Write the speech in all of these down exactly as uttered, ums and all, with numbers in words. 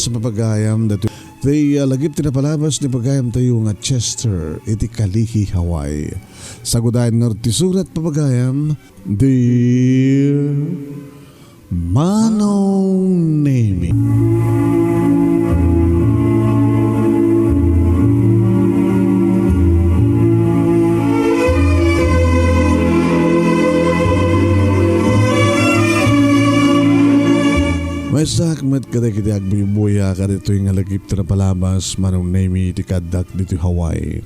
Papagayam datoy ti, ah, lagip ti napalabas ni pagayamtayo nga Chester iti Kalihi, Hawaii. Sagudayen ngarud ti surat, papagayam, Dear Manong Nemi. Maysaak met kadagiti agbuybuya kaditoy nga lagip ti napalabas, Manong Nemi, ti kaaddak ditoy Hawaii.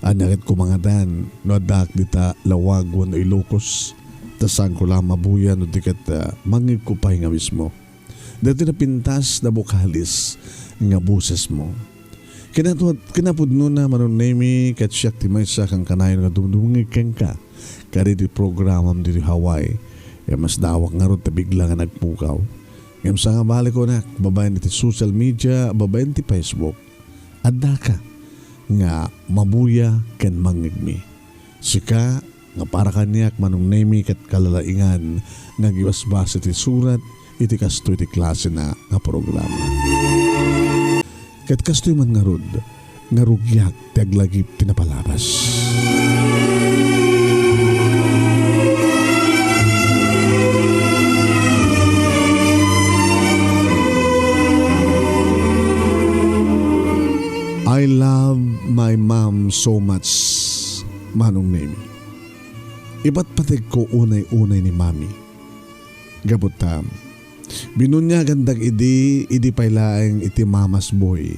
Ania ket koma ngatan no addaak dita Laoag wenno Ilocos, ta saanko la mabuya no di ket, ah, mangngegko pay nga mismo daytoy napintas, nabukalis nga bosesmo. Kinatu-, kinapudnona, Manong Nemi, ket siak ti maysa a kankanayon nga dumdumngeg kenka kaditoy programam ditoy Hawaii. Imasdaawak ngarud ta bigla nga nagpukaw. Ngem sangabali kunak, babaen iti social media, babaen ti Facebook, addaka nga mabuya ken mangngegmi. Sika nga para kaniak, Manong Nemi, ket kalalaingan nga agibasbas iti surat iti kastoy ti klasena nga programa. Ket kastoy man ngarud nga rugiak ti aglagip ti napalabas. I love my mom so much, Manong Nemi. Ipatpategko unay-unay ni Mami. Gapu ta, binuniagandak idi, idi pay laeng iti mamas boy.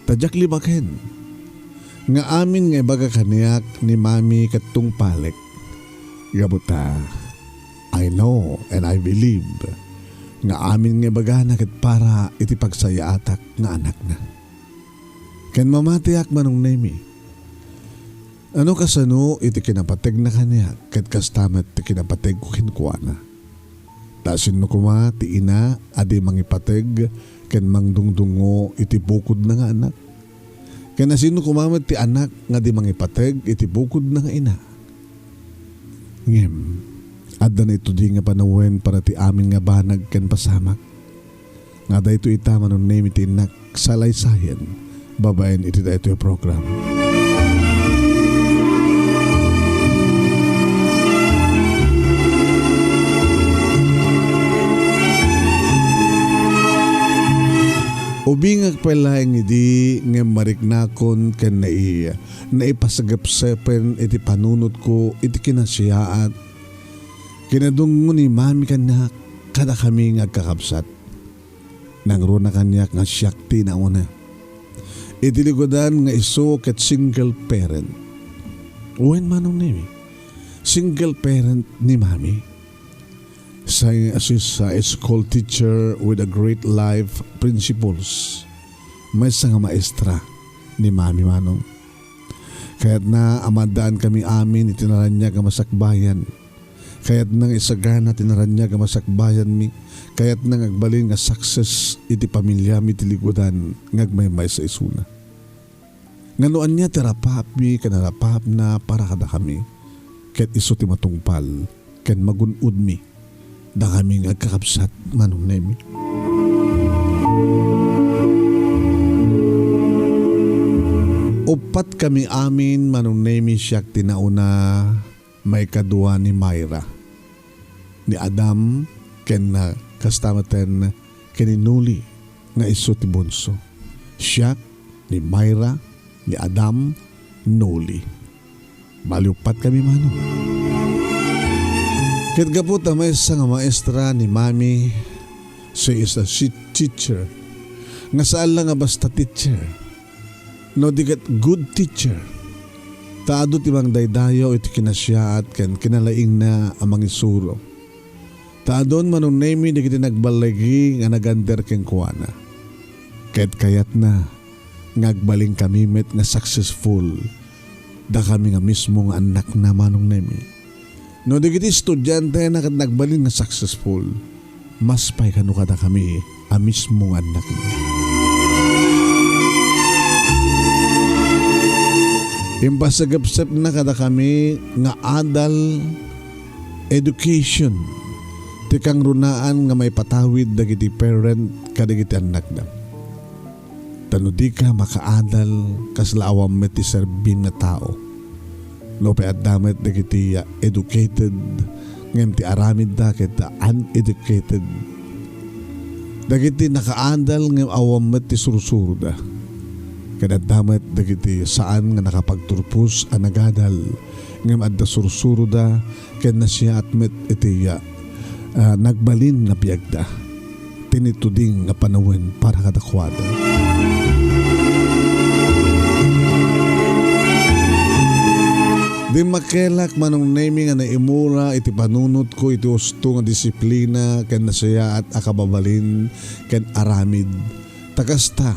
Ta diak libaken nga amin nga ibaga kaniak ni Mami ket tungpalek. Gapu ta, I know and I believe nga amin nga ibagana ket para iti pagsayaatak nga anakna. Ken mamatiak, Manong Nemi. Ano kasano iti kinapategna kaniak, ket kasta met ti kinapategko kenkuana. Ta asino koma ti ina a di mangipateg ken mangdungdungngo iti bukodna nga anak? Ken asino koma met ti anak nga di mangipateg iti bukodna nga ina? Ngem, adda naitud nga panawen para ti amin nga banag ken pasamak. Nga daytoy ita, Manong Nemi, ti innak salaysayen babaen iti daytoy a program. Ubingak pay laeng idi ngem mariknakon ken nai-, naipasagepsepen iti panunotko iti kinasiaat. Kinadungngo ni Mami kaniak kadakami nga agkakabsat. Nangruna kaniak nga siak ti nauna. Iti ligodan nga isu ket single parent. Wen, Manong Nemi, single parent ni Mami. Sa-, she's a school teacher with a great life principles. Maysa nga maestra ni Mami, Manong. Kayatna a maaddaan kami amin iti naraniag a masakbayan. Kayatna nga isagana ti naraniag a masakbayanmi. Kayatna nga agbalin nga success iti pamiliami ti ligodan nga agmaymaysa isuna. Nga no ania ti rapapmi ken narapapna para kadakami, ket isu ti matungpal ken magun-odmi dakami nga agkakabsat, Manong Nemi. Uppat kami amin, Manong Nemi, siak ti nauna, maikadua ni Myra, ni Adam, ken, ah, kasta met ken ni Noli nga isu ti bunso. Siak, ni Myra, ni Adam, Noli. Bali, uppat kami, Manong. Ket gapu ta maysa nga maestra ni Mami, she is a shi-, teacher. Nga saan la nga basta teacher. No di ket good teacher. Ta adu ti mangdaydayaw iti kinasiaat ken kinalaingna a mangisuro. Ta adun, Manong Nemi, dagiti nagballigi nga nagander kenkuana. Ket kayatna nga agbalinkami met nga successful dakami nga mismo nga annakna, Manong Nemi. No dagiti estudiantena ket nagbalin nga successful, mas pay kano kadakami a mismo nga annakna. Impasagepsepna kadakami nga adal education ti ti kangrunaan nga maipatawid dagiti parent kadagiti annakda. Ta no dika makaadal, kasla awan met ti serbim nga tao. Nupay adda met dagiti, ah, educated, ngem ti aramidda ket uneducated. Dagiti nakaadal ngem awan met ti sursuroda. Ket adda met dagiti saan nga nakapagturpos a nagadal, ngem adda sursuroda ken nasayaat met iti, ah, ah, nagbalin nga biagda. Ti nituding nga panawen para kadakuada. Dimmakkelak, Manong Nemi, nga naimula iti panunotko iti husto nga disiplina ken nasayaat a kababalin ken aramid. Ta kasta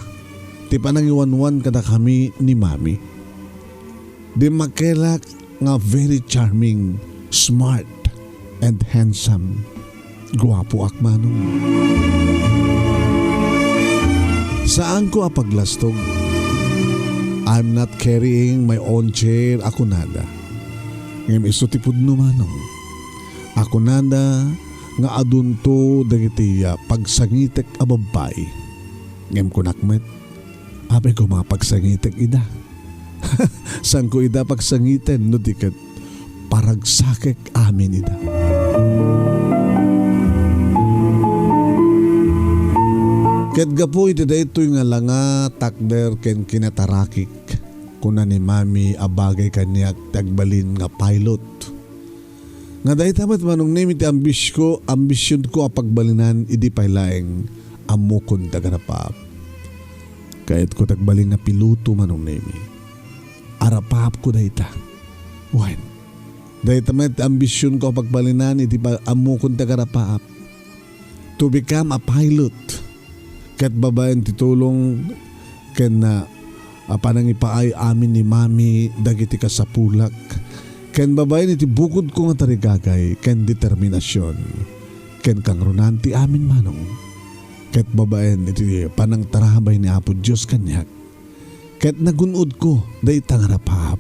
ti panangiwanwan kadakami ni Mami. Dimmakkelak nga very charming, smart, and handsome. Guapoak, Manong. Saanko a paglastog. "I'm not carrying my own chair," a kunada. Ngem isu ti pudno, Manong. A kunada nga adunto dagiti, ah, pagsangitek a babbai. Ngem kunak met, "Apay koma pagsangitek ida? Saanko ida pagsangiten no di ket paragsakek amin ida." Ket gapu iti daytoy nga langa, takder, ken kinatarakik, kuna ni Mami a bagay kaniak ti agbalin nga pilot. Nga dayta met, Manong Nemi, ti ambisko-, ambisionko a pagbalinan idi pay laeng ammokon ti agarapaap. Kayatko ti agbalin nga piloto, Manong Nemi. Arapaapko dayta. Wen, dayta met ti ambisionko a pagbalinan idi pa-, ammokon ti agarapaap. To become a pilot. Ket babaen ti tulong ken, ah, a panangipaay amin ni Mami dagiti kasapulak, ken babaen iti bukodko nga tarigagay ken determinasion, ken kangrunaan ti amin, Manong, ket babaen iti panangtarabay ni Apo Dios kaniak, ket nagun-odko dayta nga rapaap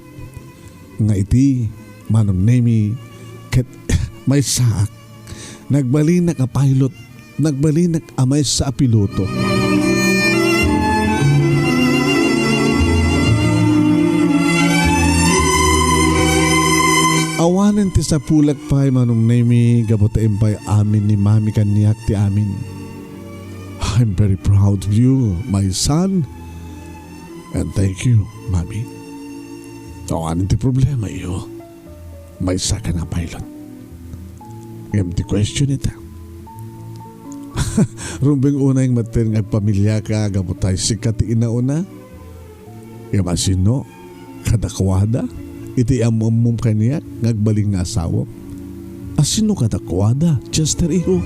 nga iti, Manong Nemi, ket maysaak. Nagbalinak a pilot, nagbalinak a maysa a piloto. Awanen ti sapulak pay, Manong Nemi, gapu ta impay amin ni Mami kaniak ti amin. I'm very proud of you, my son. And thank you, Mami. Awanen ti problema, iyo. Maysa ka nga pilot. Ngem ti question ita, rumbeng unay metten nga agpamiliaka gapu ta sika ti inauna? Ngem asino kadakuada iti am-ammom kaniak nga agbalin nga asawam? Asino kadakuada, Chester, iho?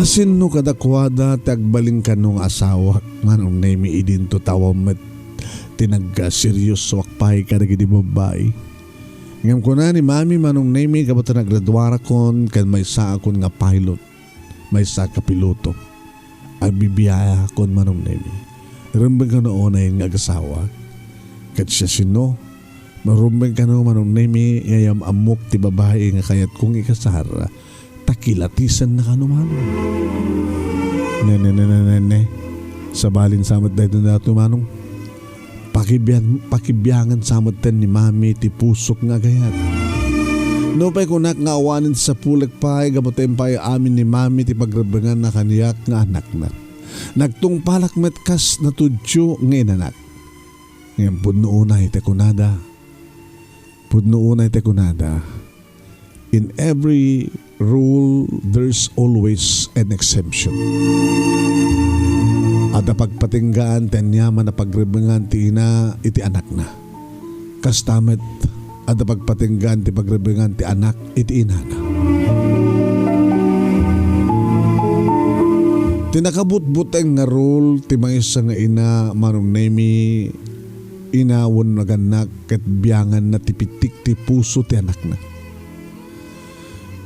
Asino kadakuada ti agbalin kano nga asawak, Manong Nemi, idinto ta awan met ti nagseriosoak pay kadagiti babbai? Ngem kuna ni Mami, Manong Nemi, gapu ta naggraduarakon ken maysaakon nga pilot, maysa ka piloto. Agbibiayakon, Manong Nemi. Rumbeng kano unayen nga agasawa. Ket siasino? Marumbeng kano, Manong Nemi, nga yam-ammok ti babai nga kayatkong ikasar, ta kilatisen na kano, Manong. Ne, ne, ne, ne, ne, ne. Sabalin sa met daytoy daytoy, Manong. Pakibian-, pakibiangan sa metten ni Mami ti pusok nga agayat. Nupay kunak nga awanen ti sapulek pay gapu ta impay amin ni Mami ti pagrebbenganna kaniak nga anakna. Nagtungpalak met kas natudyo nga inanak. Ngem pudno unay ti kunada. Pudno unay ti kunada. In every rule, there's always an exemption. Adda pagpatinggaan ti aniaman a pagrebbengan ti ina iti anakna. Kasta met, adda pagpatinggaan ti pagrebbengan ti anak iti inana. Ti nakabutbuteng nga rule ti maysa nga ina, Manong Nemi, ina wenno nagannak ket bianganna ti pitik ti puso ti anakna.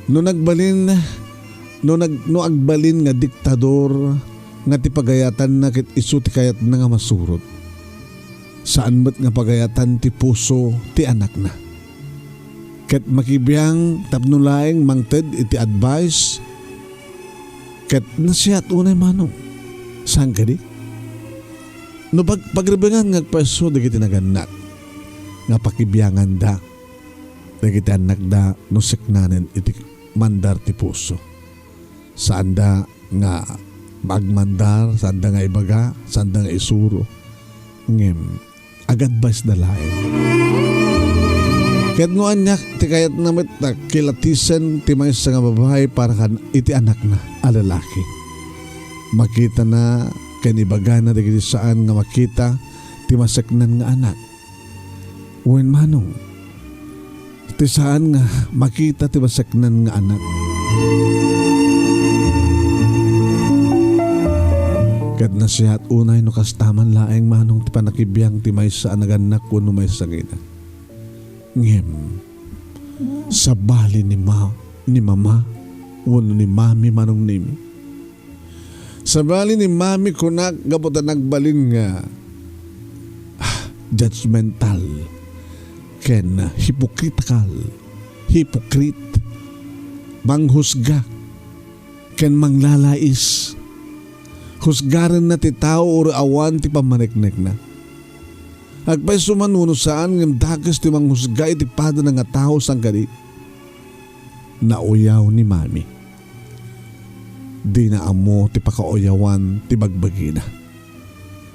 No nagbalin, no nag-, no agbalin nga diktador, nga ti pagayatanna ket isu ti kayatna nga masurot. Saan met nga pagayatan ti puso ti anakna. Ket makibiang tapno laeng mangted iti advice, ket nasiat unay manong. Saan kadi? No pag-, pagrebengan nga agpayso dagiti nagannak nga pakibianganda dagiti annakda no seknanen iti mandar ti puso. Saanda nga agmandar, saanda nga ibaga, saanda nga isuro. Ngem, agadvice da laeng. Ket no aniak ti kayatna met a kilatisen ti maysa nga babai para kan iti anakna a lalaki. Makitana ken ibagana dagiti saan nga makita ti maseknan nga anak. Wen manong, ti saan nga makita ti maseknan nga anak. Ket nasiat unay no kasta man laeng manong ti pannakibiang ti maysa a nagannak wenno maysa nga ina. Ngem, sabali ni ma-, ni mama wenno ni mami manong Nemi. Sabali ni mami kunak gapu ta nagbalin nga, ah, judgmental ken hipokritical, hypocrite, manghusga ken manglalais. Husgarenna ti tao uray awan ti pammaneknekna. Agpayso man wenno saan ngem dakes ti manghusga iti padana nga tao saan kadi. Nauyaw ni mami. Dina ammo ti pakauyawan ti bagbagina.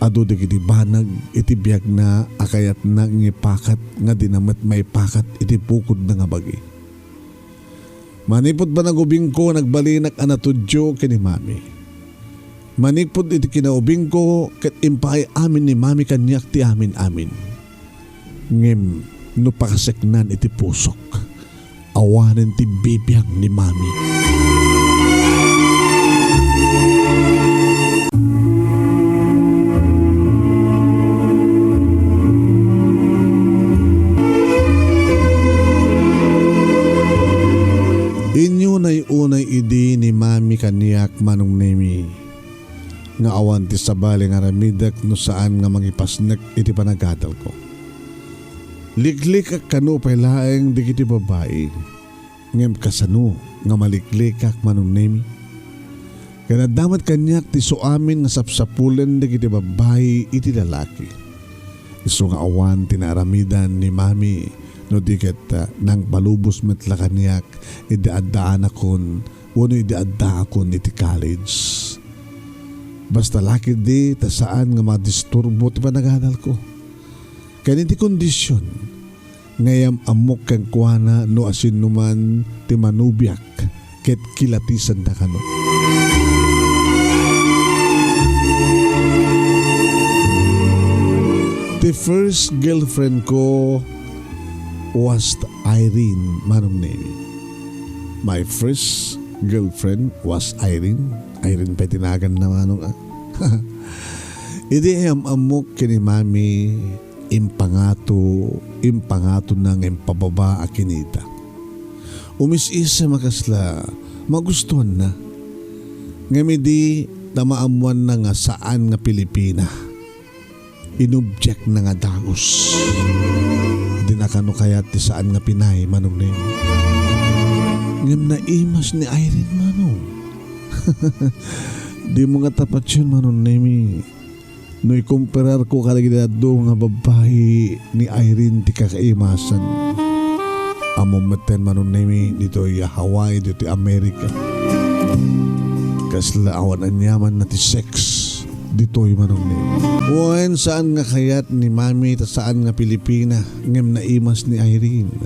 Adu dagiti banag iti biagna a kayatna nga ipakat nga dina met maipakat iti bukodna nga bagi. Manipud panagubingko, nagbalinak a natudyo ken ni mami. Manipud iti kinaubingko, ket impaay amin ni mami kaniak ti amin-amin. Ngem no pakaseknan iti pusok, awanen ti bibiag ni mami. Inyo nay-unay idi ni mami kaniak, Manong Nemi, nga awan ti sabali nga aramidek no saan nga mangipasnek iti panagadalko. Liklikak kano pay laeng dagiti babbai, ngem kasano nga maliklikak, Manong Nemi? Ken adda met kaniak ti isuamin nga sapsapulen dagiti babbai iti lalaki. Isu nga awan ti naaramidan ni mami no di ket, ah, nangpalubos met la kaniak idi addaanakon wenno idi addaakon iti college. Basta la ketdi ta saan nga madisturbo ti panagadalko. Ken iti kondision nga iyam-ammok kenkuana no asinoman ti manubiak ket kilatisenda kano. The first girlfriend ko was Irene, Manong Nemi. My first girlfriend was Irene. Irene pay ti naganna, Manong, ah. Idi iyam-ammok ken ni Mami, impangato, impangatona nga impababa a kinita. Umis-isem a kasla magustuanna. Ngem idi ta maammoanna nga saan nga Pilipina, inobjekna nga dagus. Dina kano kayat ti saan nga Pinay, Manong Nemi. Ngem naimas ni Irene, Manong. Dimo ngata patien, Manong Nemi. No ikompararko kadagiti adu nga babbai, ni Irene ti kakaimasan. Ammom metten, Manong Nemi, ditoy Hawaii, ditoy America. Kasla awan aniamanna ti sex ditoy, Manong Nemi. Wen, saan nga kayat ni Mami ta saan nga Pilipina, ngem naimas ni Irene.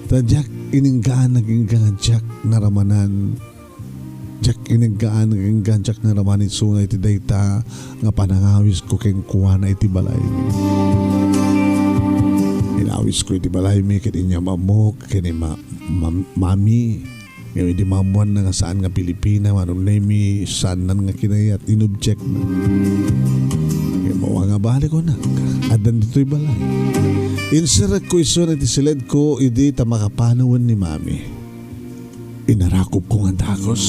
Ta diak inenggaan nga agingga nga diak naramanan. Diak inenggaan nga agingga diak naraman isuna iti dayta nga panangawisko kenkuana iti balaymi. Inawisko iti balaymi ket inyam-ammok ken ni Ma-, Ma-, Mami. Ngem idi maammoanna nga saan nga Pilipina, Manong Nemi, saanna nga kinayat, inobjekna. Ngem awan nga bale, kunak, addan ditoy balay. Inserekko isuna iti siledko idi ta makapanawen ni Mami. Inarakupko nga dagus.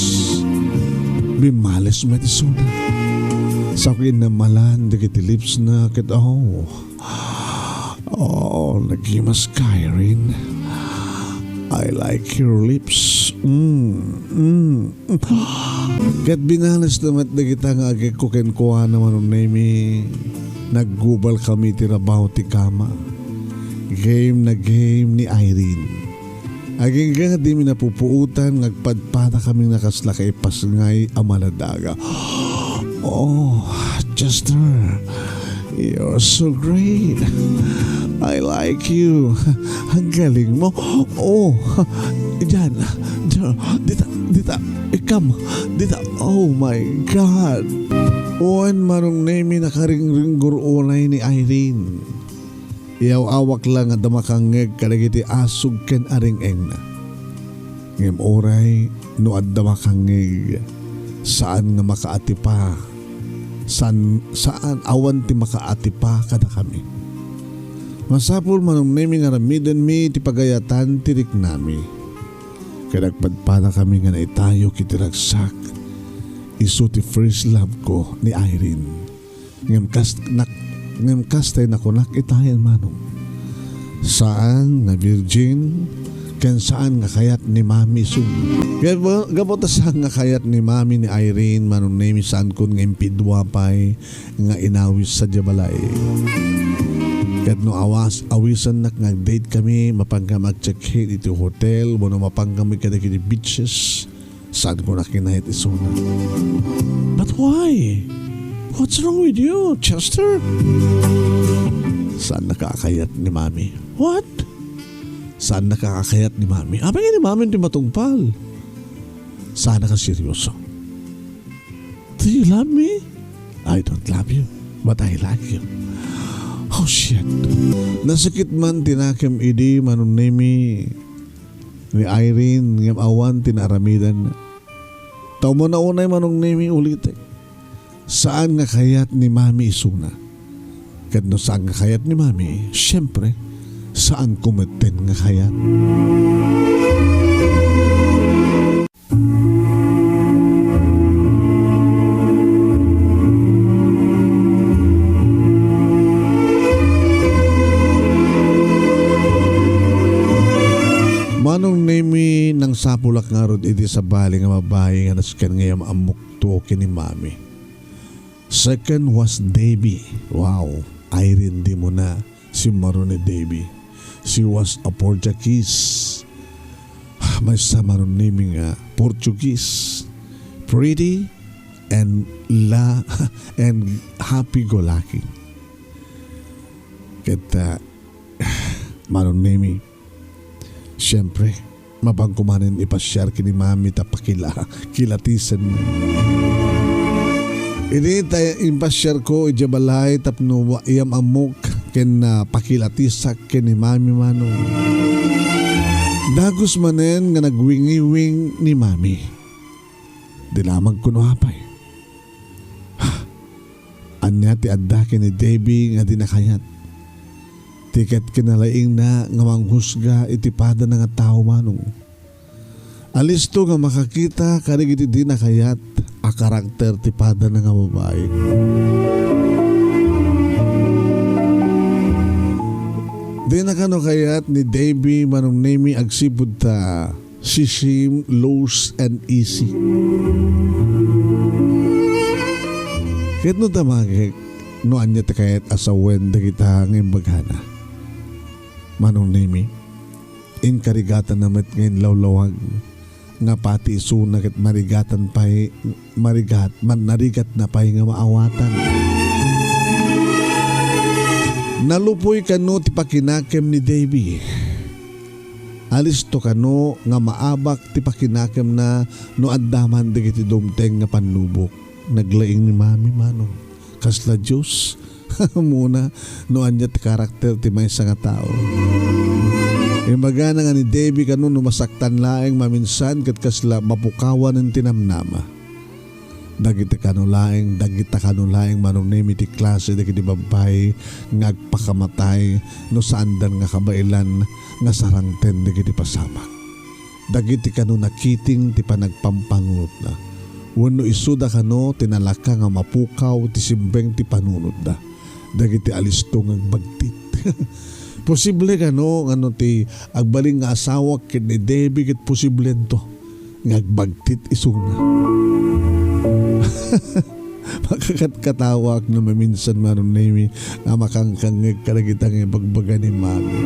Bimmales met isuna. Sa kinamalan dagiti lips na ket, oh. Oh, nagimas ka, Irene. I like your lips. Mm, mm. Ket binales na met dagita nga agekko kenkuana, Manong Nemi. Naggubal kami ti rabaw ti kama. Game na game ni Irene. Agingga nga dimi napupuotan nga agpadpada kami nga kasla kaipasngay a maladaga. Oh, Chester, you're so great. I like you. Ang galing mo. Oh, diyan, diyan, dita, dita, ikam, dita. Oh my God. Wen, Manong Nemi, nakaringringgor unay ni Irene. Iyaw-awak la nga adda makangngeg kadagiti asug ken aring-engna. Ngem uray no adda makangngeg, saan nga makaatipa. Saan, saan awan ti makaatipa kadakami. Masapul, Manong Nemi, nga aramidenmi ti pagayatan ti riknami. Ket agpadpadakami nga naitayok iti ragsak. Isu ti first love ko ni Irene. Ngem kas-, nak-, ngem kastay nakunak itayen, Manong. Saan nga virgin, ken saan nga kayat ni Mami isu. Gapu, gapu ta saan nga kayat ni Mami ni Irene, Manong Nemi, saankon nga impidua pay nga inawis sadiay balay. Ket no awas, awisannak nga ag-date kami, mapanka mag-check-in iti hotel, wenno mapanka mi kadagiti beaches. Saanko nga kinayat isuna. But why? What's wrong with you, Chester? Saannaka a kayat ni Mami. What? Saannaka a kayat ni Mami? Apay nga ni Mami ti matungpal? Saannaka seryoso. Do you love me? I don't love you, but I like you. Oh, shit. Nasakit man ti nakem idi, Manong Nemi, ni Irene, ngem awan ti naaramidanna. Ta umuna unay, Manong Nemi, ulitek. Saan nga kayat ni Mami isuna. Ket no saan nga kayat ni Mami, siyempre, saanko metten nga kayat. Manong Nemi, nangsapulak ngarud iti sabali nga babai nga nasken nga iyaam-ammokto ken ni Mami. Second was Debbie. Wow, Irene, di mo na. Simmaro ni Debbie. She was a Portuguese. Maysa, Manong Nemi, nga Portuguese. Pretty and la-, and happy-go-lucky. Ket, ah, Manong Nemi, siyempre, mapanko manen ipasiar ken ni Mami ta pakila-, kilatisen. Idi ta impasiarko idiay balay tapno wa-, iyaam-ammok ken, ah, pakilatisak ken ni Mami, Manong. Dagus manen nga nagwingiwing ni Mami. Dinamagko no apay. Ania ti adda ken ni Debbie nga dina kayat? Ti ket kinalaingna nga manghusga iti padana nga tao, Manong. Alisto nga makakita kadagiti dina kayat a karakter ti padana nga babai. Dina kano kayat ni Debbie, Manong Nemi, agsipud ta she seem loose and easy. Ket no damagek, no ania ti kayat a sawen dagita nga imbagana. Manong Nemi, inkarigatanna met nga inlawlawag, nga pati isuna ket marigatan pay, marigat, man-, narigatna pay nga maawatan. Nalupoy kano ti pakinakem ni Debbie. Alisto kano nga maabak ti pakinakemna no adda man dagiti dumteng nga pannubok. Naglaing ni Mami, Manong. Kasla Dios. Muna, no ania ti karakter ti maysa nga tao. Imbagana nga ni Debbie kano no masaktan laeng maminsan ket kasla mapukawanen ti namnama. Dagiti kano laeng, dagita kano laeng, Manong Nemi, ti klase dagiti babbai nga agpakamatay no saandan nga kabaelan nga sarangten dagiti pasamak. Dagiti kano nakiting ti panagpampanunotna. Wenno isuda kano ti nalaka nga mapukaw ti simbeng ti panunotda dagiti alisto nga agbagtit. Posible kano nga no ti agbalin nga asawak ken ni Debbie ket posiblento nga agbagtit isuna. Makakatkatawaak no maminsan, Manong Nemi, nga makangkangngeg kadagita nga ibagbaga ni Mami.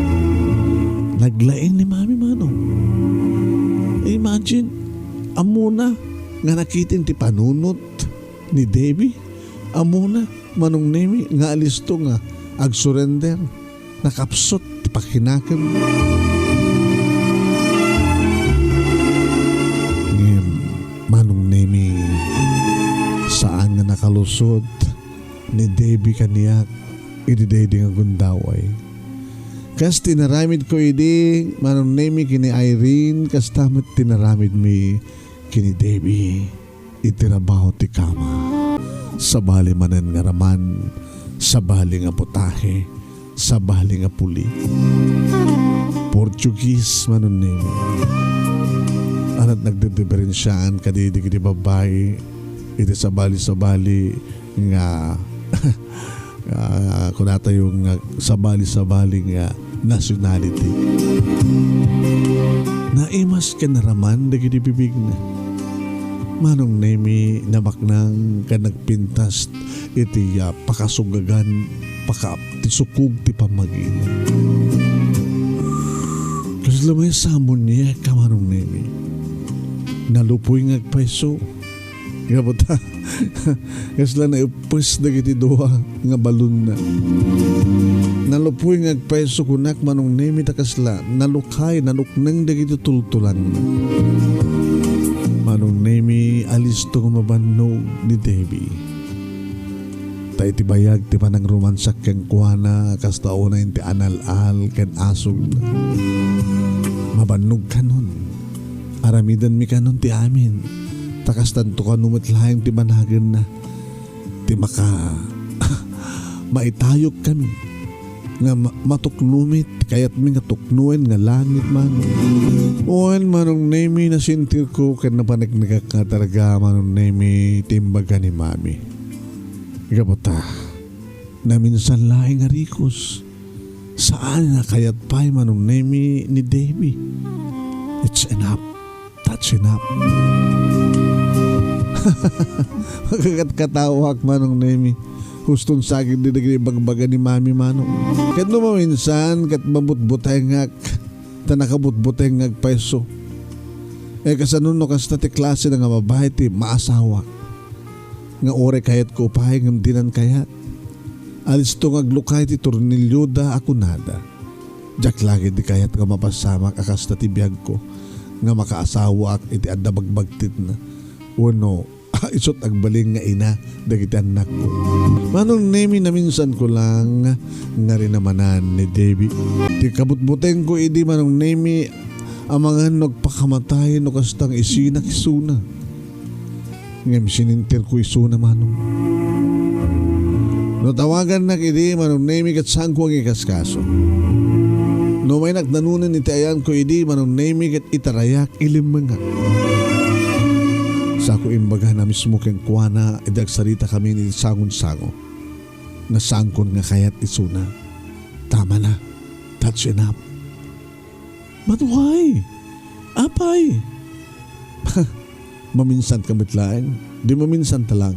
Naglaing ni Mami, Manong. Imagine, ammona nga nakit-in ti panunot ni Debbie. Ammona, Manong Nemi, nga alisto nga agsurrender. Nakapsut ti pakinakem. Ngem, Manong Nemi, saan nga nakalusot ni Debbie kaniak iti daydi nga gundaway. Kas ti inaramidko idi, Manong Nemi, ken ni Irene, kasta met ti inaramidmi ken ni Debbie iti rabaw ti kama. Sabali manen nga raman, sabali nga putahe, sabali nga puli. Portuguese, Manong Nemi. Ania't nagdidiferensiaan kadi dagiti babbai iti sabali-sabali nga ah, kunatayo nga sabali-sabali nga nationality. Naimas ken naraman dagiti bibigna. Manong Nemi, namaknang ken nagpintas iti, ah, pakasugagan, paka-, ti sukog ti pammagina. Kasla may samuniek ka, Manong Nemi. Nalupoy nga agpayso. Gapu ta, kasla naeppes dagiti dua nga balonna. Nalupoy nga agpayso kunak, Manong Nemi, ta kasla nalukay, nanukneng dagiti tultulangna. Manong Nemi, alisto nga mabannog ni Debbie. Ta iti bayag ti panangrumansak kenkuana, kasta unay ti anal-al ken asugna. Mabannog kanon. Aramidenmi kanon ti amin. Ta kastanto kano met laeng ti banagenna. Ti maka-, maitayog kami. Nga ma-, matuknomi ti kayatmi nga tuknoen nga langit man. Wen, Manong Nemi, nasentirko ken napaneknekak nga talaga, Manong Nemi, ti imbaga ni Mami. Gapu ta, naminsan laeng nga rikos. Saan nga kayat pay, Manong Nemi, ni Debbie. It's enough. That's enough. Makakatkatawaak, Manong Nemi. Huston sakit di dagiti ibagbaga ni Mami, Manong. Ket no maminsan, ket mabutbutengak, ta nakabutbuteng nga agpayso. E, kasano no kasta ti klase na nga babae ti maasawak? Nga uray kayatko pay ngem dinan kayat. Alisto nga aglukay ti tornilyoda a kunada. Diak la ketdi kayat nga mapassamak a kasta ti biagko nga makaasawaak iti adda bagbagtitna wenno isut' agbalin nga ina dagiti annakko. Manong Nemi, naminsanko lang nga rinamanan ni Debbie. Ti kabutbutengko idi, Manong Nemi, amangan no agpakamatay no kasta nga isinak isuna. Ngem sinintirko isuna, Manong. No tawagannak idi, Manong Nemi, ket saanko nga ikaskaso. No maynak nanunen iti ayanko idi, Manong Nemi, ket itarayak, ilimmengak. Saanko imbagana mismo kenkuana idi agsaritakami iti sangonsango nga saankon nga kayat isuna. Tama na. That's enough. But why? Apay? Maminsan ka met laeng. Di maminsan ta lang.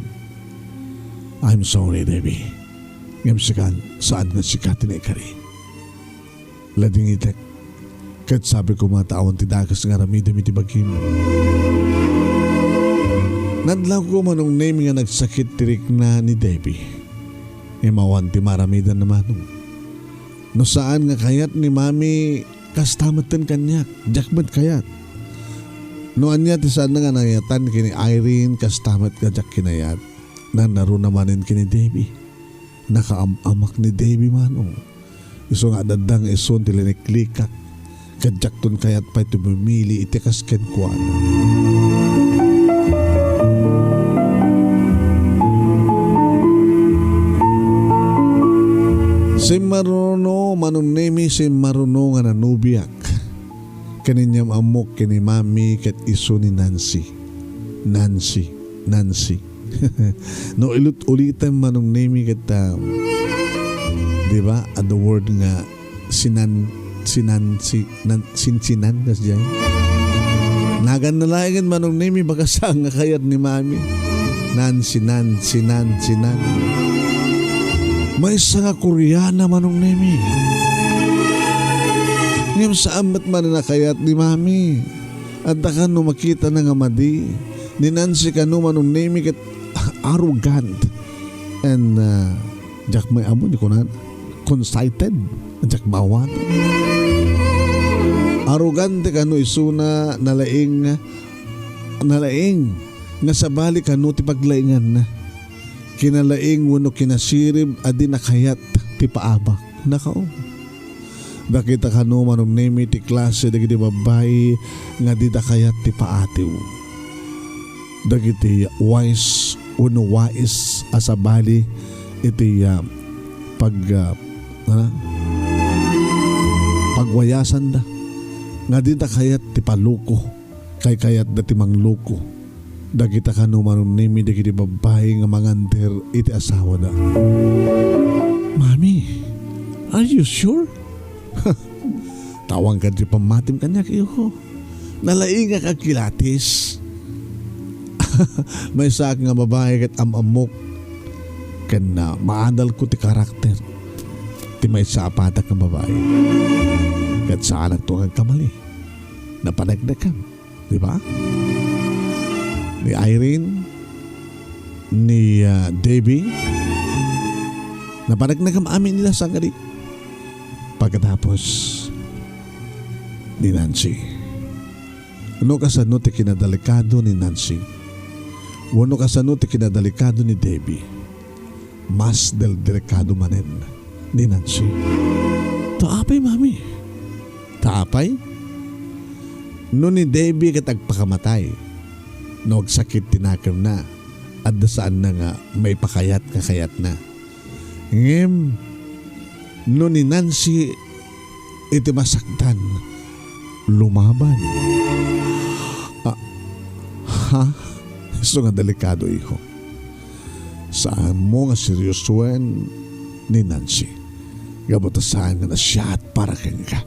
I'm sorry, Debbie. Ngem sika, saan nga sika ti naikari. Ladingitek. Ket sabi koma ta awan ti dakes nga aramidem iti bagim. Nadlawko, Manong Nemi, nga nagsakit ti rikna ni Debbie. Ngem awan ti maaramidanna, Manong. No saan nga kayat ni Mami, kasta metten kaniak, diak met kayat. No ania ti saanna nga nangayatan ken ni Irene, kasta met nga diak kinayat. Nanaruna manen ken ni Debbie. Nakaam-amak ni Debbie, Manong. Isu nga adda nga isun ti liniklikak. Ket diakton kayat pay ti mamili iti kas kenkuana. Simmaruno, Manong Nemi, simmaruno nga nanobiak. Ken inyam-ammok ken ni Mami ket isu ni Nancy. Nancy. Nancy. No ilut-ulitem, Manong Nemi, ket, ah, di ba, adda word nga sinan-, sinan-, si-, nan-, sinsinan, kasdiay. Naganna laengen, Manong Nemi, baka saan nga kayat ni Mami. Nancy, Nancy, Nancy, Nan. Maysa nga Koreana, Manong Nemi. Ngem saan met man a kayat ni Mami. Adda kano makitana nga madi. Ni Nancy kano, Manong Nemi, ket arrogant. And, uh, diak maammo ni kunan, conceited. Diak maawan. Arrogante kano isuna, nalaing, nalaing nga sabali kano ti paglainganna. Kinalaing wenno kinasirib a di nakayat ti paabak. Nakaw. Dakita kano, Manong Nemi, ti klase dagiti babbai nga dida kayat ti paatiw. Dagiti wais wenno wais a sabali iti, ah, pag, ah, ano? Pagwayasanda. Nga dida kayat ti paluko. Kaykayatda ti mangluko. Dagita kano, Manong Nemi, dagiti babbai nga mangander iti asawada. Mami, are you sure? Tawang ka di pammatim kaniak, iho. Nalaingak agkilatis. Maysaak nga babai ket am-ammok ken, ah, maadalko ti karakter ti maysa a patak nga babai. Ket saanakto nga agkamali. Napaneknekam. Di ba? Ni Irene, ni, ah, Debbie, napaneknekam amin ila sangadi. Pagkatapos ni Nancy. No kasano ti kinadalikado ni Nancy? Wenno kasano ti kinadalikado ni Debbie? Mas del-, delikado manen ni Nancy. Ta apay, Mami? Ta apay? No ni Debbie ket agpakamatay, no agsakit ti nakemna, adda saanna nga maipakayat nga kayatna. Ngem, no ni Nancy iti masaktan, lumaban. Ah, ha? Isu nga delikado, iho. Saanmo nga seryosoen ni Nancy. Gapu ta saan nga nasiat para kenka.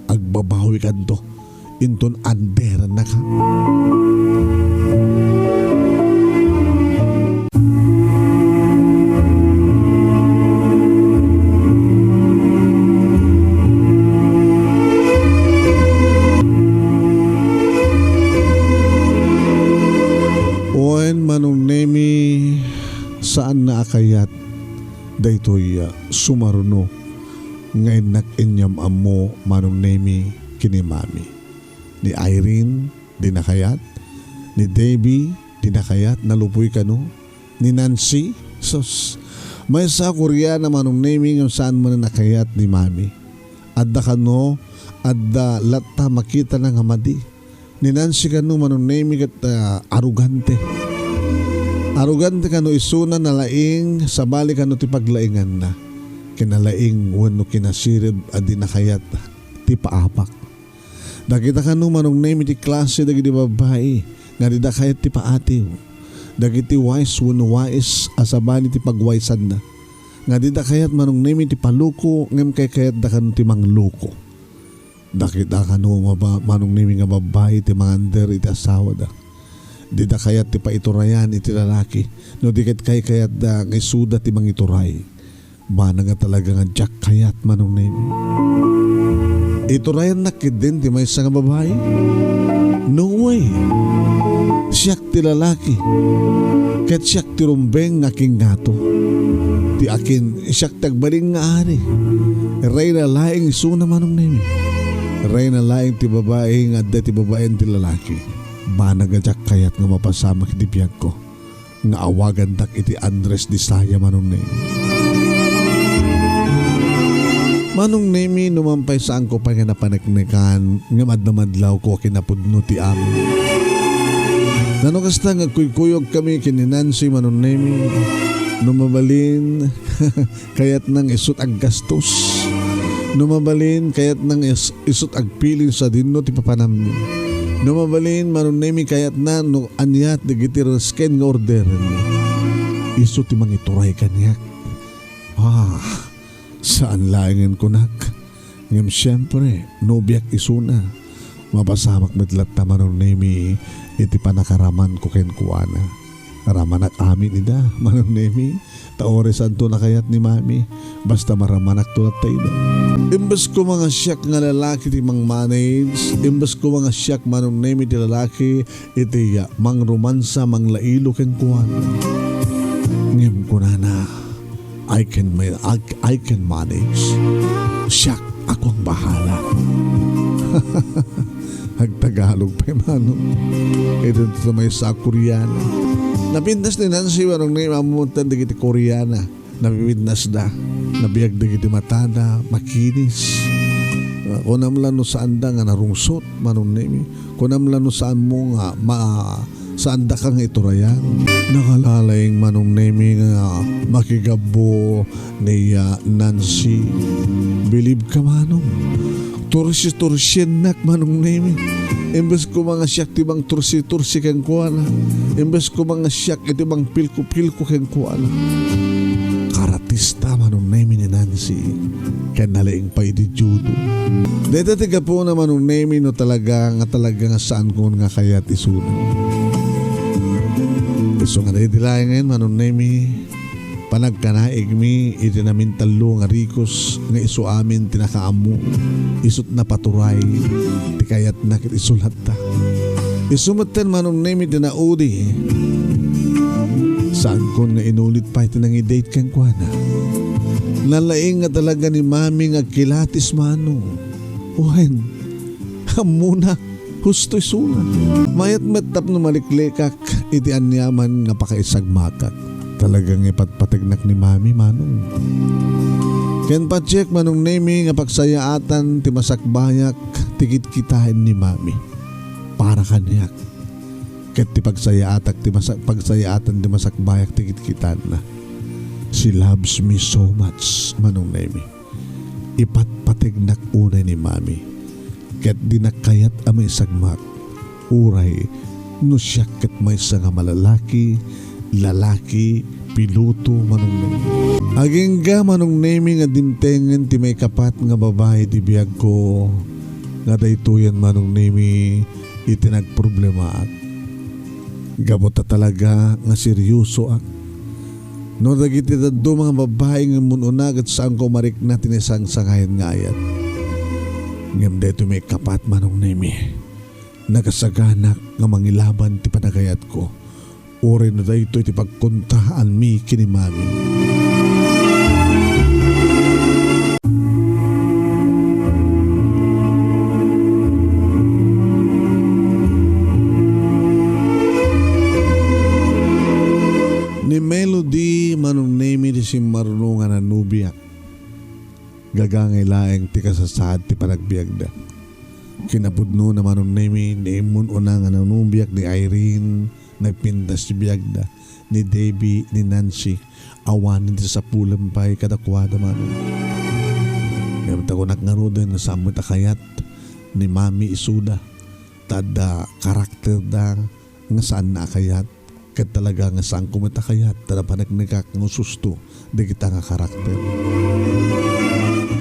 Agbabawikanto inton anderannaka. Wen, Manong Nemi, saanna a kayat daytoy, ah, sumaruno nga innak inyam-ammo, Manong Nemi, ken ni Mami. Ni Irene, dina kayat. Ni Debbie, dina kayat. Nalupoy kano. Ni Nancy, sus. Maysa a Koreana, Manong Nemi, ngem saan manen a kayat ni Mami. Adda kano, adda latta makitana nga madi. Ni Nancy kano, Manong Nemi, ket, ah, arogante. Arogante kano isuna, nalaing, sabali kano ti paglainganna. Kinalaing wenno kinasirib a dina kayat ti paabak. Dakita kano, Manong Nemi, ti klase dagiti babbai nga dida kayat ti paatiw. Dagiti wais wenno wais a sabali ti pagwaisanna. Nga dida kayat, Manong Nemi, ti paluko, ngem kaykayatda kano ti mangluko. Dakita kano, maba-, Manong Nemi, nga babbai ti mangander iti asawada. Dida kayat ti paiturayan iti lalaki, no di ket kaykayatda nga isuda ti mangituray. Banag a talaga nga diak kayat, Manong Nemi. Iturayannak ketdin ti maysa nga babai? No way. Siak ti lalaki, ket siak ti rumbeng nga kingngato. Ti akin, siak ti agbalin nga ari. Reyna laeng isuna, Manong Nemi. Reyna laeng ti babai nga adda ti babaen ti lalaki. Banag a diak kayat nga mapasamak iti biagko nga awagandak iti Andres Disaya, Manong Nemi. Manong Nemi, numan pay saanko pay nga napaneknekan, ngem adda madlawko a kinapudno ti amin. Nano kasta nga agkuykuyogkami ken ni Nancy, Manong Nemi, no mabalin, kayatna nga isut' aggastos. No mabalin, kayatna nga is-, isut' agpili sadino ti papanammi. No mabalin, Manong Nemi, kayatna no ania dagiti resken nga orderenmo. Isu ti mangituray kaniak. Ah, saan laengen kunak. Ngem siempre, nobiak isuna. Mapasamak met latta, Manong Nemi, iti pannakaramanko kenkuana. Ramanak amin ida, Manong Nemi. Ta uray saanto a kayat ni Mami, basta maramanakto latta ida. Imbes koma nga siak nga lalaki ti mangmanage, imbes koma nga siak, Manong Nemi, ti lalaki iti, ah, mangromansa, manglailo kenkuana. Ngem kunana, "I can ma-, I, I can manage. Siak, ako ang bahala." Agtagalog pay, Manong. Iti maysa a Koreana. Napintas ni Nancy, Manong Nemi, ammo met dagiti Koreana. Napipintasda. Nabiag dagiti matada, makinis. Ah, kunam la no saanda nga narungsot, Manong Nemi. Kunam la no saanmo nga ma-, saandaka nga iturayan. Nakalaing, Manong Nemi, nga makigabbo ni, ah, Nancy. Bilib ka, Manong. Tursi-tursiennak, Manong Nemi. Imbes koma nga siak ti mangtursi-tursi kenkuana. Imbes koma nga siak iti mangpilko-pilko kenkuana. Karatista, Manong Nemi, ni Nancy. Ken nalaing pay iti judo. Dayta ti gapuna, Manong Nemi, no talaga nga talaga nga saanko nga kayat isuna. Isu nga daydi laengen, Manong Nemi, panagkanaigmi iti namintallo nga rikos nga isu amin ti nakaammo, isut' napaturay ti kayatna ket isu latta. Isu metten, Manong Nemi, ti naudi. Saankon nga inulit pay ti nangi-date kenkuana. Nalaing nga talaga ni Mami nga agkilatis, Manong. Wen, ammona. Husto isuna. Mayat met tapno maliklikak iti aniaman nga pakaisagmakak. Talaga nga ipatpategnak ni Mami, Manong. Ken patiek, Manong Nemi, nga pagsayaatan ti masakbayak ti kitkitaen ni Mami para kaniak. Ket ti pagsayaatak ti masa-, pagsayaatan ti masakbayak ti kitkitaenna. She loves me so much, Manong Nemi. Ipatpategnak unay ni Mami, ket dinak kayat a maisagmak, uray no siak ket maysa nga malalaki, lalaki, piloto, Manong Nemi. Agingga, Manong Nemi, nga dimtengen ti maikapat nga babai ti biagko, nga daytoyen, Manong Nemi, iti nagproblemaak. Gapu ta talaga nga seriosoak. No dagiti dadduma nga babbai nga immun-una ket saanko marikna ti naisangsangayan nga ayat. Ngem daytoy maikapat, Manong Nemi. Nakasaganak nga mangilaban ti panagayatko. Uray no daytoy ti pagkontraanmi ken ni Mami. Ni Melody, Manong Nemi, ti simmaruno nga nanobiak. Gagangay laeng ti kasasaad ti panagbiagda. Kinapudnona, Manong Nemi, ni immun-una nga nanobiak ni Irene, nagpintas ti biagda ni Debbie, ni Nancy. Awanen ti sapulem pay kadakuada, Manong. Ngem ta kunak ngaruden nga saan met a kayat ni Mami isuda. Ta adda karakterda nga saanna a kayat. Ket talaga nga saanko met a kayat ta napaneknekak nga ususto dagita nga karakter.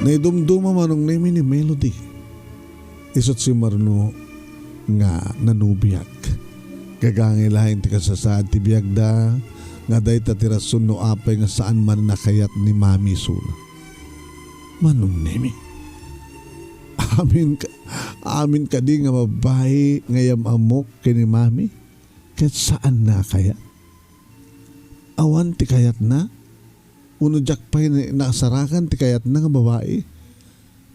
Naidumduma, Manong Nemi, ni Melody. Isu't simmaruno nga nanobiak. Gagangay laeng ti kasasaad ti biagda, nga dayta ti rason no apay nga saan manen a kayat ni Mami isuna. Manong Nemi, amin ka, amin kadi nga babbai nga yam-ammok ken ni Mami? Ket saanna a kayat? Awan ti kayatna? Wenno diak pay na-, nasarakan ti kayatna nga babai?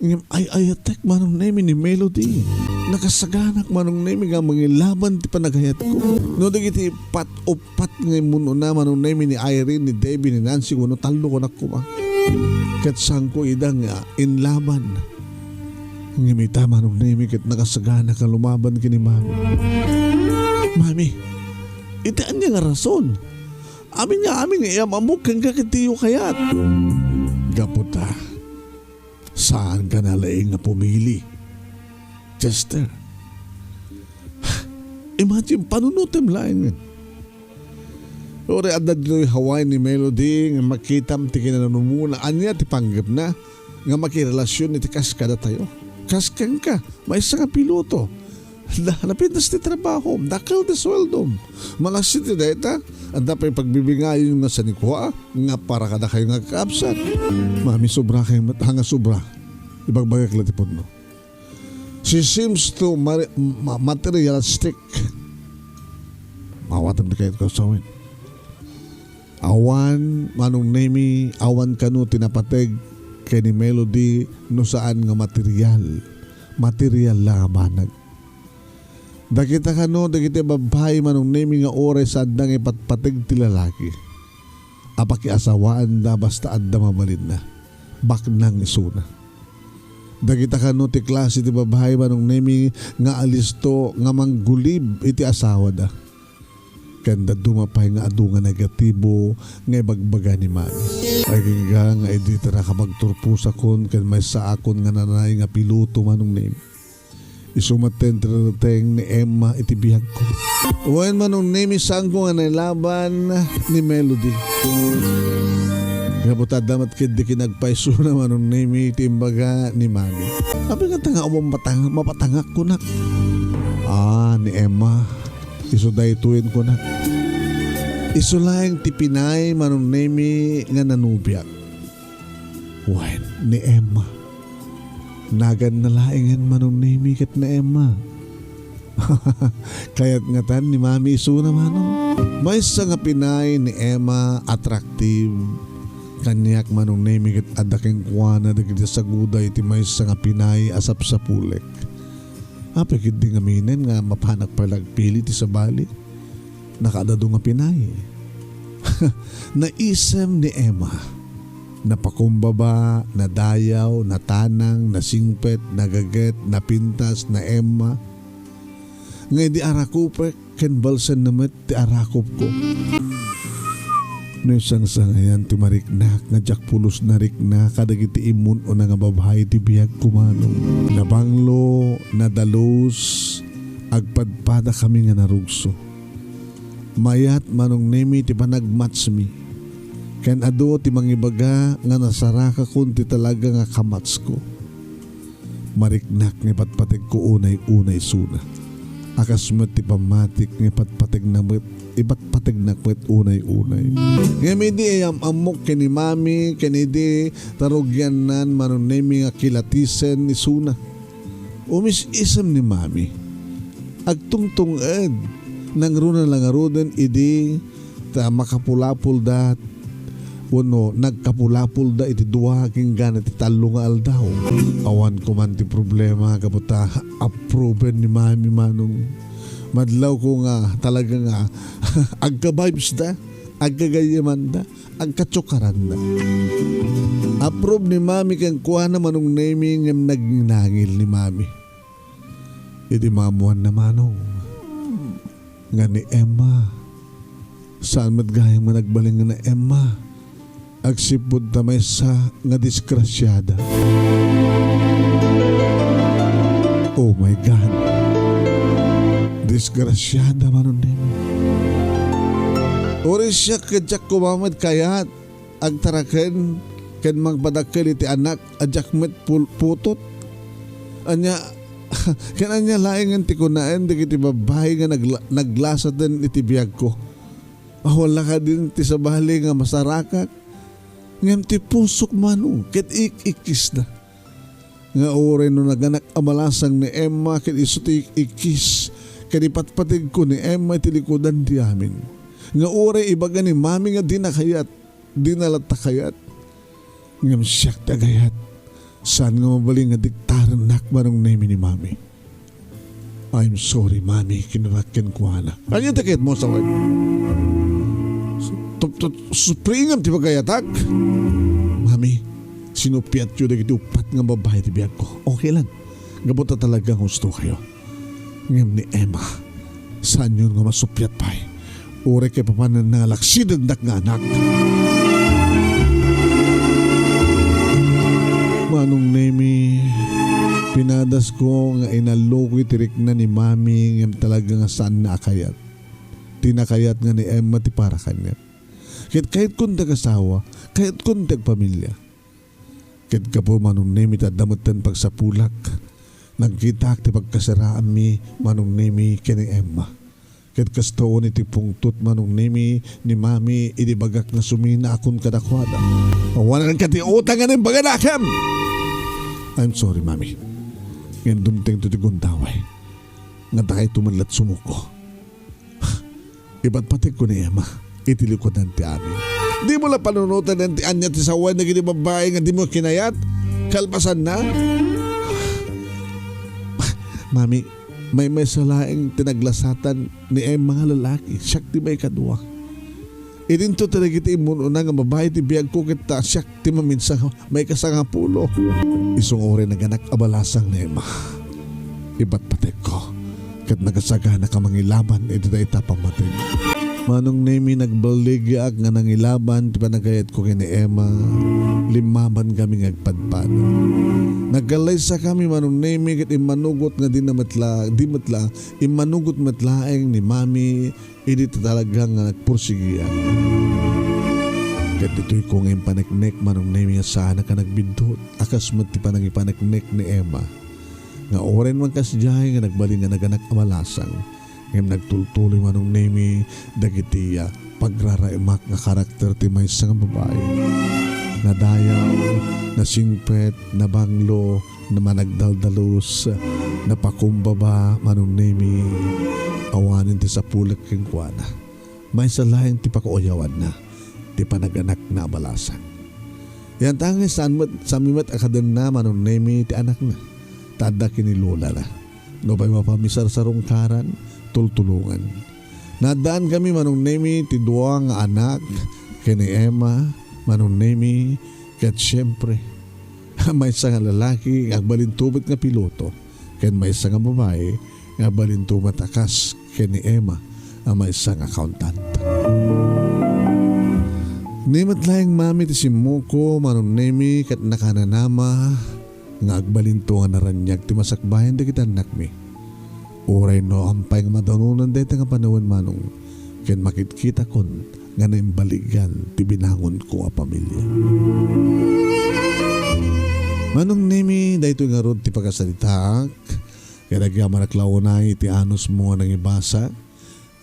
Ngem ay-ayatek, Manong Nemi, ni Melody. Nakasaganak, Manong Nemi, nga mangilaban ti panagayatko. No dagiti pat-uppat nga immun-una, Manong Nemi, ni Irene, ni Debbie, ni Nancy, wenno tallo, kunak koma. Ket saanko ida nga inlaban. Ngem ita, Manong Nemi, ket nakasaganak nga lumaban ken ni Mami. Mami, iti ania nga rason? Amin nga amin nga iyam-ammok ken ka ket diyo kayat. Gapu ta, saanka na laeng nga pumili, Chester. Imagine, panunotem laeng. Uray adda ditoy Hawaii ni Melody nga makitam ti kinananumona. Ania ti panggepna nga makirelasion iti kas kadatayo? Kas kenka, maysa nga piloto. Da, napintas ti trabahom, dakkel ti sueldom. Malaksid ti dayta, adda pay pagbibingayon nga sanikua nga para kadakayo nga agkaabsat. Mami, sobra kay mat-, hanga sobra. Ibagbagak la ti pudno. She seems to mari-, ma-, materialistic. Mawatem ti kayat ko sawen. Awan, Manong Nemi, awan kano ti napateg ken ni Melody no saan nga material. Material la a banag. Dagita kano, dagiti babbai, Manong Nemi, nga uray saanda nga ipatpateg ti lalaki. A pakiasawaanda basta adda mabalinna. Baknang isuna. Dagita kano ti klase ti babbai, Manong Nemi, nga alisto nga manggulib iti asawada. Ken dadduma pay nga adu nga negatibo nga ibagbaga ni Mami. Agingga nga idi ta nakapagturposakon ken maysaakon nga nanay nga piloto, Manong Nemi. Isu met ti intrarating ni Emma iti biagko. Wen, Manong Nemi, saanko nga nailaban ni Melody. Gapu ta adda met ketdi kinagpaisuna, Manong Nemi, ti imbaga ni Mami. Apay ngata nga awan matang-, mapatangak kunak? Ah, ni Emma. Isu daytoyen kunak. Isu laeng ti Pinay, Manong Nemi, nga nanubiak. Wen, ni Emma. Naganna laengen, Manong Nemi, ket ni Emma. Kayat ngatan ni Mami isuna, Manong. Maysa nga Pinay ni Emma, attractive. Kaniak, Manong Nemi, ket adda kenkuana dagiti saguda iti maysa nga Pinay a sapsapulek. Apay ketdi ngaminen nga mapanak pay la agpili ti sabali? Nakaadadu nga Pinay. Naisem ni Emma. Napakumbaba, nadayaw, natanang, nasingpet, nagaget, napintas, na-Emma. Nga idi arakupek, ken balsenna met ti arakupko. No sangsangayan ti mariknak nga diak pulos narikna kadagiti immun-una nga babbai ti biagko, Manong. Nabanglo, nadalus, agpadpadakami nga narugso. Mayat, Manong Nemi, ti panagmatchmi. Ken adu ti mangibaga nga nasarakakon ti talaga nga kamatchko. Mariknak nga ipatpategko unay-unay isuna. A kas met ti pammatik nga ipatpategna met, ipatpategnak met unay-unay. Ngem idi ay am-ammok ken ni Mami, ken idi ta rugiannan, Manong Nemi, nga kilatisen isuna. Umis-isem ni Mami. Agtungtung-ed, nangruna la ngaruden idi ta makapulapulda wenno nagkapulapulda iti dua agingga ti tallo nga aldaw. Awan koman ti problema gapu ta approven ni Mami, Manong. Madlawko nga talaga nga agka-vibes da, agkagayyemanda, agkatsukaranna. Approve ni Mami kenkuana, Manong Nemi, ngem nagnangil ni Mami. Idi maammoanna, Manong, nga ni Emma, saan met gayam nga nagbalin nga ni Emma. Agsipud ta maysa nga disgrasiada. Oh my God. Disgrasiada, Manong Nemi. Uray siak ket diak koma met kayat agtaraken ken mangpadakkel iti anak a diak met pul-, putot. Ania, ken ania laengen ti kunaen dagiti babbai nga nagla-, naglasaten iti biagko? Awan la kadin ti sabali nga masarakak, ngem ti pusok, Manong, ket ik-ikkisda. Nga uray no naganak a malasang ni Emma ket isu ti ik-ikkis, ket ipatpategko ni Emma iti likudan ti amin. Nga uray ibaga ni Mami nga dina kayat, dina latta kayat. Ngem siak ti agayat, saan nga mabalin nga diktarennak, Manong Nemi, ni Mami. "I'm sorry, Mami," kinuna kenkuana. Ania ti kayatmo, sawen? Tut-, tut-, supriingam ti pagayatak? Mami, sinupiatyo dagiti uppat nga babbai ti biagko. Okay lang. Gapu ta talagang husto kayo. Ngem ni Emma, saanyon nga masupiat pay. Uray kaipapananna nga laksidendak nga anak. Manong Nemi, Pinadasko nga inalluko iti rikna ni Mami ngem talaga nga saanna a kayat. Ti nakayat nga ni Emma ti para kaniak. Ket kayatkon ti agasawa, kayatkon ti agpamilya. Ket gapu, Manong Nemi, ta adda metten pagsapulak, nagkitaak ti pagkasaraanmi, Manong Nemi, ken ni Emma. Ket kasta unay ti pungtot, Manong Nemi, ni Mami idi bagak nga suminaakon kadakuada. Awananka ti utang nga naimbaganakem! I'm sorry, Mami. Ngem dumtengto ti gundaway. Nga daytoy met la't sumuko. Ipatpategko ni Emma iti likudan ti amin. Dimo la panunoten ti ania ti sawen dagiti babbai nga dimo kinayat? Kalpasanna? Mami, maymaysa laeng ti naglasatan ni Emma nga lalaki. Siak ti maikadua. Idinto ti dagiti immun-una nga babbai ti biagko ket ta siak ti maminsan nga maikasangapulo. Isu nga uray naganak a balasang ni Emma. Ipatpategko ket nagasaganaka mangilaban iti dayta a pammateg. Manong Nemi, nagballigiak nga nangilaban ti panagayatko ken ni Emma. Limmabankami nga agpadpada. Nagkallaysakami, Manong Nemi, ket immanugot nga di na met la, di met la, immanugot met laeng ni Mami idi ta talaga nga nagpursigiak. Ket ditoyko nga impaneknek, Manong Nemi, a saannak a nagbiddut, a kas met ti panangipaneknek ni Emma, nga uray man kasdiay nga nagbalin nga naganak a balasang, ngem nagtultuloy, Manong Nemi, dagiti, ah, pagraraemak nga karakter ti maysa nga babai. Nadayaw, nasingpet, nabanglo, na managdaldalus, napakumbaba, Manong Nemi, awanen ti sapulek kenkuana. Maysa laeng ti pakauyawanna, ti panaganakna a balasang. Yantangay saan met, sami met a kadenna, Manong Nemi, ti anakna. Ta adda ken ni lolana. Nupay mapamisarsarungkaran, tultulongan. Naaddaankami, Manong Nemi, ti dua nga anak, ken ni Emma, Manong Nemi, ket siempre, maysa nga lalaki nga agbalinto met nga piloto, ken maysa nga babai nga agbalinto met a kas ken ni Emma a maysa nga accountant. Ni met laeng Mami ti simmuko, Manong Nemi, ket nakananama nga agbalinto nga naraniag ti masakbayan dagiti annakmi. Uray no ampay nga madanunan dayta nga panawen, Manong, ken makitkitakon nga naimbaligan ti binangonko a pamilya. Manong Nemi, daytoy ngarud ti pakasaritaak, ket agyamanak la unay iti anusmo nga nangibasa,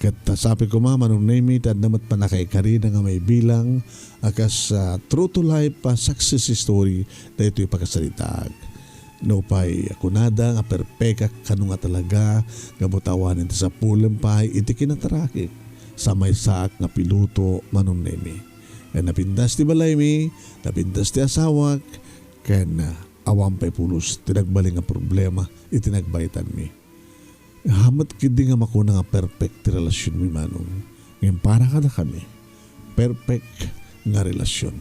ket sapay koma, Manong Nemi, ta adda met pannakaikarina nga maibilang a kas, ah, true to life, ah, success story daytoy pakasaritaak. Nupay kunada nga perpekak kano nga talaga, gapu ta awanen ti sapulem pay iti kinatarakek, sa maysaak nga piloto, Manong Nemi. Ken napintas ti balaymi, napintas ti asawak, ken, ah, awan pay pulos ti nagbalin nga problema iti nagbaetanmi. Hamet ketdi nga makuna nga perfect ti relasionmi, Manong. Ngem para kadakami, perfect nga relasion.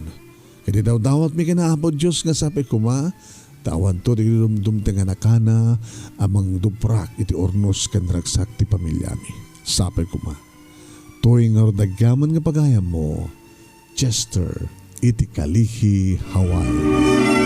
Ket idawdawatmi ken Apo Dios nga sapay koma, ta awanto ti dumdumteng a nakana a mangduprak iti urnos ken ragsak ti pamiliami. Sapay koma. Toy ngarud agyaman nga pagayammo, Chester, iti Kalihi, Hawaii.